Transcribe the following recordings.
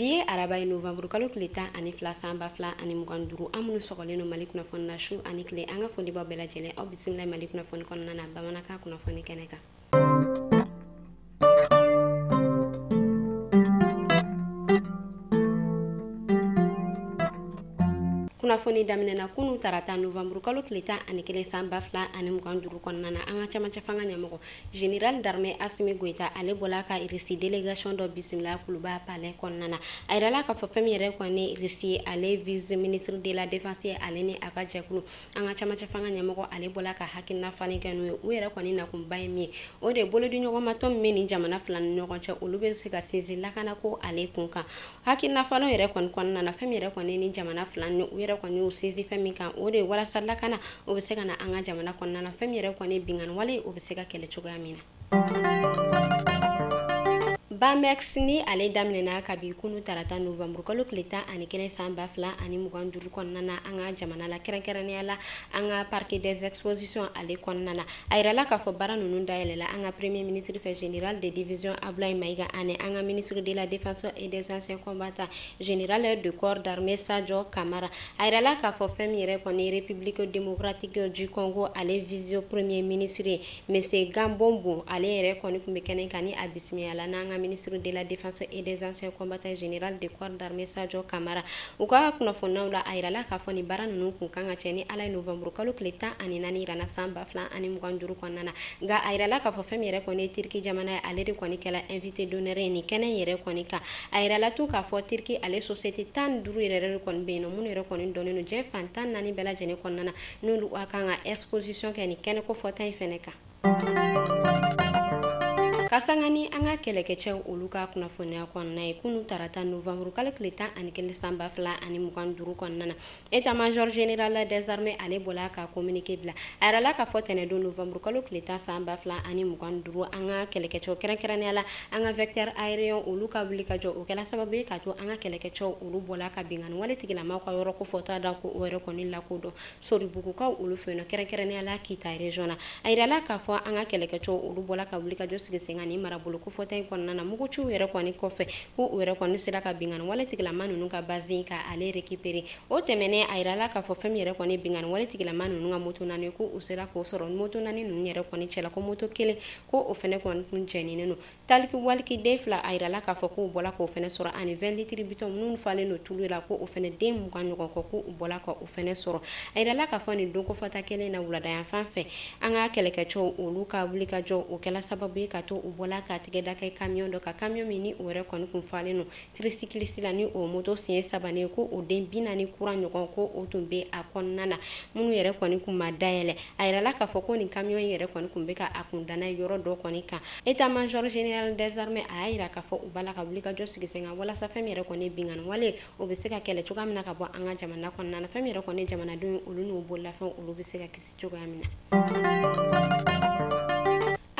Bi ye araba ye, novembre kalo tile 12 san 2025. An minnu sɔgɔlen don Mali kunnafoni na su ani tile, an ka foli b'aw bɛɛ lajɛlen. Aw bisimila Mali kunnafoni kɔnɔna na, bamanankan kunnafoni kɛnɛ kan. Kunnafoni daminɛna kunu tarata novembre kalo tile 11 san 2025 kɔnɔna na. An ka camancɛ fanga ɲɛmɔgɔ, général d'armée Assimi Goïta, ale bɔla ka Russie délégation dɔ bisimila Kuluba palais kɔnɔna na. A yirala k'a fɔ fɛn min yɛrɛ kɔni Russie ale vice ministre de la défense ye, ale ni a ka jɛkulu, an ka camancɛ fanga ɲɛmɔgɔ ale bɔla ka hakilina falen kɛ n'u ye. U yɛrɛ kɔni nakunba ye min ye, o de bolodi ɲɔgɔnmatɔ min bɛ nin jamana fila ni ɲɔgɔn cɛ, olu bɛ se ka sinsin lakanako ale kun kan. Hakilina falen yɛrɛ kɔni kɔnɔna na, fɛn min yɛrɛ kɔni ni jamana fila ni u yɛrɛ kɔni y'u sinsin fɛn min kan, o de ye walasa lakana o bɛ se ka na an ka jamana kɔnɔna na, fɛn min yɛrɛ kɔni binkanni wale o bɛ se ka kɛlɛ cogoya min na. Bamex ni ale daminɛna kabi kunu tarata novembre kalo tile 11 san 2025 kɔnɔna na an ka jamana la, kɛrɛnkɛrɛnnenya la an ka parc des expositions ale kɔnɔna na. A yirala k'a fɔ baara ninnu dayɛlɛla an ka premier ministre fɛ, général de division Abdoulaye Maïga, ani an ka ministre de la défense et des anciens combattants, général de corps d'armée Sadio Camara. A yirala k'a fɔ fɛn min yɛrɛ kɔni République démocratique du Congo ale vice premier ministre ye, monsieur Gambombo, ale yɛrɛ kɔni tun bɛ kɛnɛ kan ni a bisimila n'an ka ministre de la défense et des anciens combattants, général de corps d'armée Sadio Camara. U ka kunnafoniyaw la, a yirala k'a fɔ nin baara ninnu kun kan ka cɛ ni Ala ye novembre kalo tile 14 yira na san 2025 kɔnɔna na. Nka a yirala k'a fɔ fɛn min yɛrɛ kɔni ye Turki jamana ye, ale de kɔni kɛla invité d'honneur ye nin kɛnɛ yɛrɛ kɔni kan. A yirala tun k'a fɔ Turki ale société 15 yɛrɛ de kɔni bɛ yen nɔ, minnu yɛrɛ kɔni dɔnnen don diɲɛ fan 14 bɛɛ lajɛlen kɔnɔna na, n'olu ka kan ka exposition kɛ nin kɛnɛ kofɔta in fɛnɛ kan. Ka sanga ni an ka kɛlɛkɛcɛw olu ka kunnafoniya kɔnɔna ye, kunu tarata novembre kalo tile 11 san 2025 kɔnɔna na, état major général des armées ale bɔla ka communiqué bila. A yirala k'a fɔ tɛnɛdon novembre kalo tile 10 san 2025, an ka kɛlɛkɛcɛw, kɛrɛnkɛrɛnnenya la an ka vecteur aérien olu ka wuli ka jɔ, o kɛla sababu ye k'a to an ka kɛlɛkɛcɛw olu bɔla ka binkanni wale tigilamaw ka yɔrɔ kofɔta da ko o yɛrɛ kɔni lakodɔn Soribugukaw olu fɛ yen nɔ, kɛrɛnkɛrɛnnenya la Kita région na. A yirala k'a fɔ an ka kɛlɛkɛcɛw olu bɔla ka wuli ka jɔ sigi sen kan nin marabolo kofɔta in kɔnɔna na, muguciw yɛrɛ kɔni kɔfɛ, ko u yɛrɛ kɔni sera ka binkanni wale tigilama ninnu ka base ka ale récupérer. O tɛmɛnen, a yirala k'a fɔ fɛn min yɛrɛ kɔni binkanni wale tigilama ninnu ka moto naani, ko u sera k'o sɔrɔ. Moto naani ninnu yɛrɛ kɔni cɛla, ko moto kelen ko o fɛnɛ kɔni kun jɛninen don. Taliki waliki den fila, a yirala k'a fɔ k'u bɔla k'o fɛnɛ sɔrɔ, ani 20 litres bitɔn minnu falen don tulu la, ko o fɛnɛ den 20 ɲɔgɔn kɔ, ko u bɔla ka o fɛnɛ sɔrɔ. A yirala k'a fɔ nin don kofɔta kelen na, wulada fan fɛ, an ka kɛlɛkɛcɛw olu ka wuli ka jɔ, o kɛla sababu ye ka to u bɔla ka tigɛ da kɛ camion dɔ ka, camion min ni o yɛrɛ kɔni kun falen don tricycle la, ni o moto siɲɛ saba ni ko o den 40 kura ɲɔgɔn ko o tun bɛ a kɔnɔna na, minnu yɛrɛ kɔni kun ma dayɛlɛ. A yirala k'a fɔ ko nin camion yɛrɛ kɔni kun bɛ ka a kun danna yɔrɔ dɔ kɔni kan. État major général des armées a y'a yira k'a fɔ u b'a la ka wuli ka jɔ sigi sen kan walasa fɛn min yɛrɛ kɔni binkanni wale o bɛ se ka kɛlɛ cogoya min na ka bɔ an ka jamana kɔnɔna na, fɛn min yɛrɛ kɔni jamanadenw olu n'u bololafɛnw olu bɛ se ka kisi cogoya min na.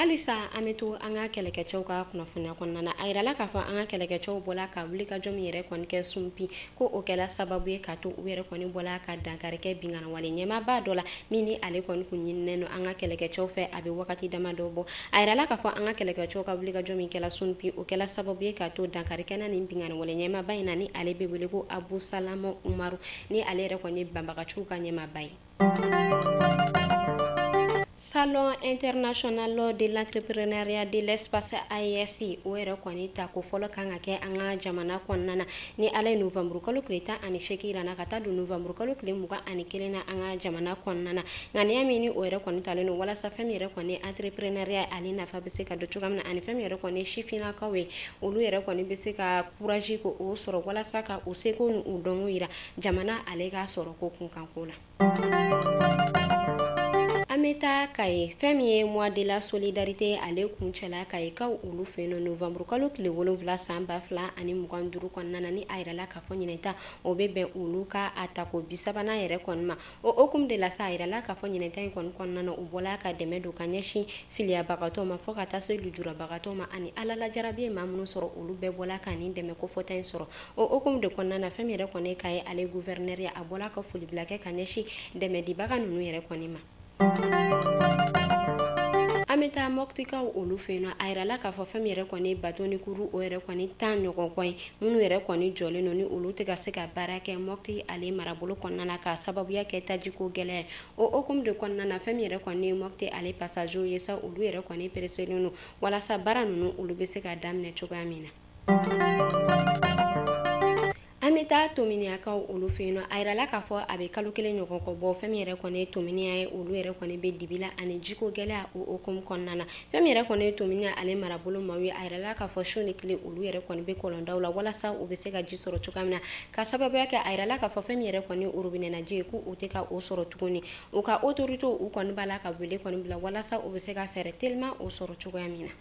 Halisa an bɛ to an ka kɛlɛkɛcɛw ka kunnafoniya kɔnɔna na. A yirala k'a fɔ an ka kɛlɛkɛcɛw bɔla ka wuli ka jɔ min yɛrɛ kɔni kɛ Sunpi, ko o kɛla sababu ye k'a to u yɛrɛ kɔni bɔla ka dankari kɛ binkanni wale ɲɛmaaba dɔ la, min ni ale kɔni kun ɲininen don an ka kɛlɛkɛcɛw fɛ a bɛ wagati dama dɔ bɔ. A yirala k'a fɔ an ka kɛlɛkɛcɛw ka wuli ka jɔ min kɛla Sunpi, o kɛla sababu ye k'a to dankari kɛnɛ nin binkanni wale ɲɛmaaba in na, ni ale bɛ wele ko Abu Salama Umaru, ni ale yɛrɛ kɔni ye banbagaciw ka ɲɛmaaba ye. Salon international de l'entrepreneuriat de l'espace AES o yɛrɛ kɔni ta ko fɔlɔ kan ka kɛ an ka jamana kɔnɔna na ni Ala ye novembre kalo tile 18 yira na ka taa don novembre kalo tile 21 na an ka jamana kɔnɔna na. Ŋaniya min ni o yɛrɛ kɔni talen don walasa fɛn min yɛrɛ kɔni entrepreneuriat ale nafa bɛ se ka dɔn cogoya min na, ani fɛn min yɛrɛ kɔni sifinnakaw ye olu yɛrɛ kɔni bɛ se ka courage ko o sɔrɔ walasa ka u seko ni u dɔnko yira jamana ale ka sɔrɔ ko kunkanko la. An bɛ taa Kaye. Fɛn min ye mois de la solidarité ale kuncɛla Kayekaw olu fɛ yen nɔ novembre kalo tile 7 san 2025 kɔnɔna na, ni a yirala k'a fɔ ɲinɛta o bɛ bɛn olu ka a tako 30nan yɛrɛ kɔni ma. O hokumu de la sa, a yirala k'a fɔ ɲinɛta in kɔni kɔnɔna na, u bɔla ka dɛmɛ don ka ɲɛsin filiyabagatɔw ma fo ka taa se lujurabagatɔw ma, ani Ala lajarabi ye maa minnu sɔrɔ, olu bɛɛ bɔla ka nin dɛmɛ kofɔta in sɔrɔ. O hokumu de kɔnɔna na, fɛn min yɛrɛ kɔni Kaye ale gouverneur ye, a bɔla ka folibila kɛ ka ɲɛsin dɛmɛdibaga ninnu yɛrɛ kɔni ma. An An bɛ taa Mɔptikaw olu fɛ yen nɔ. A yirala k'a fɔ fɛn min yɛrɛ kɔni bato ni kuru o yɛrɛ kɔni 10 ɲɔgɔn kɔ ye, minnu yɛrɛ kɔni jɔlen don ni olu tɛ ka se ka baara kɛ Mɔpti ale marabolo kɔnɔna na k'a sababuya kɛ tajiko gɛlɛya ye. O hukumu de kɔnɔna na, fɛn min yɛrɛ kɔni ye Mɔpti ale passager ye sa, olu yɛrɛ kɔni pereselen don walasa baara ninnu olu bɛ se ka daminɛ cogoya min na. An bɛ taa Tominiyakaw olu fɛ yen nɔ. A yirala k'a fɔ a bɛ kalo 1 ɲɔgɔn kɔ bɔ, fɛn min yɛrɛ kɔni ye Tominiya ye, olu yɛrɛ kɔni bɛ dibi la ani jiko gɛlɛya o hukumu kɔnɔna na. Fɛn min yɛrɛ kɔni ye Tominiya ale marabolo maaw ye, a yirala k'a fɔ su ni tile olu yɛrɛ kɔni bɛ kɔlɔndaw la walasa u bɛ se ka ji sɔrɔ cogoya min na, ka sababuya kɛ a yirala k'a fɔ fɛn min yɛrɛ kɔni ye robinet ji ye, k'u tɛ ka o sɔrɔ tuguni. U ka autorité u kɔni b'a la ka wele kɔni bila walasa u bɛ se ka fɛɛrɛ teliman o sɔrɔ cogoya min na.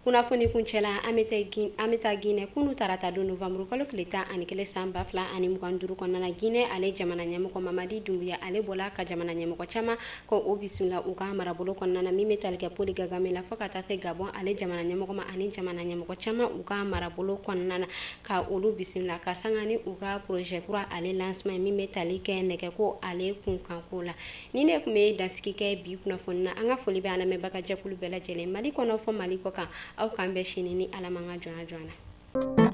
Kunnafoni kuncɛla, an bɛ taa Guinée. Kunu tarata don novembre kalo tile 11 san 2025 kɔnɔna na, Guinée ale jamana ɲɛmɔgɔ Mamadi Doumbouya ale bɔla ka jamana ɲɛmɔgɔ caman ko o bisimila u ka marabolo kɔnɔna na, min bɛ tali kɛ Paul Kagame la fo ka taa se Gabon ale jamana ɲɛmɔgɔ ma ani jamana ɲɛmɔgɔ caman u ka marabolo kɔnɔna na, ka olu bisimila ka sanga ni u ka projet kura ale lancement min bɛ tali kɛ nɛgɛko ale kunkanko la. Ni ne tun bɛ dansigi kɛ bi kunnafoni na, an ka foli bɛ an lamɛnbaga jɛkulu bɛɛ lajɛlen Mali kɔnɔ fɔ Mali kɔ kan. Aw k'an bɛn sini ni Ala m'an ka jɔnya jɔ an na.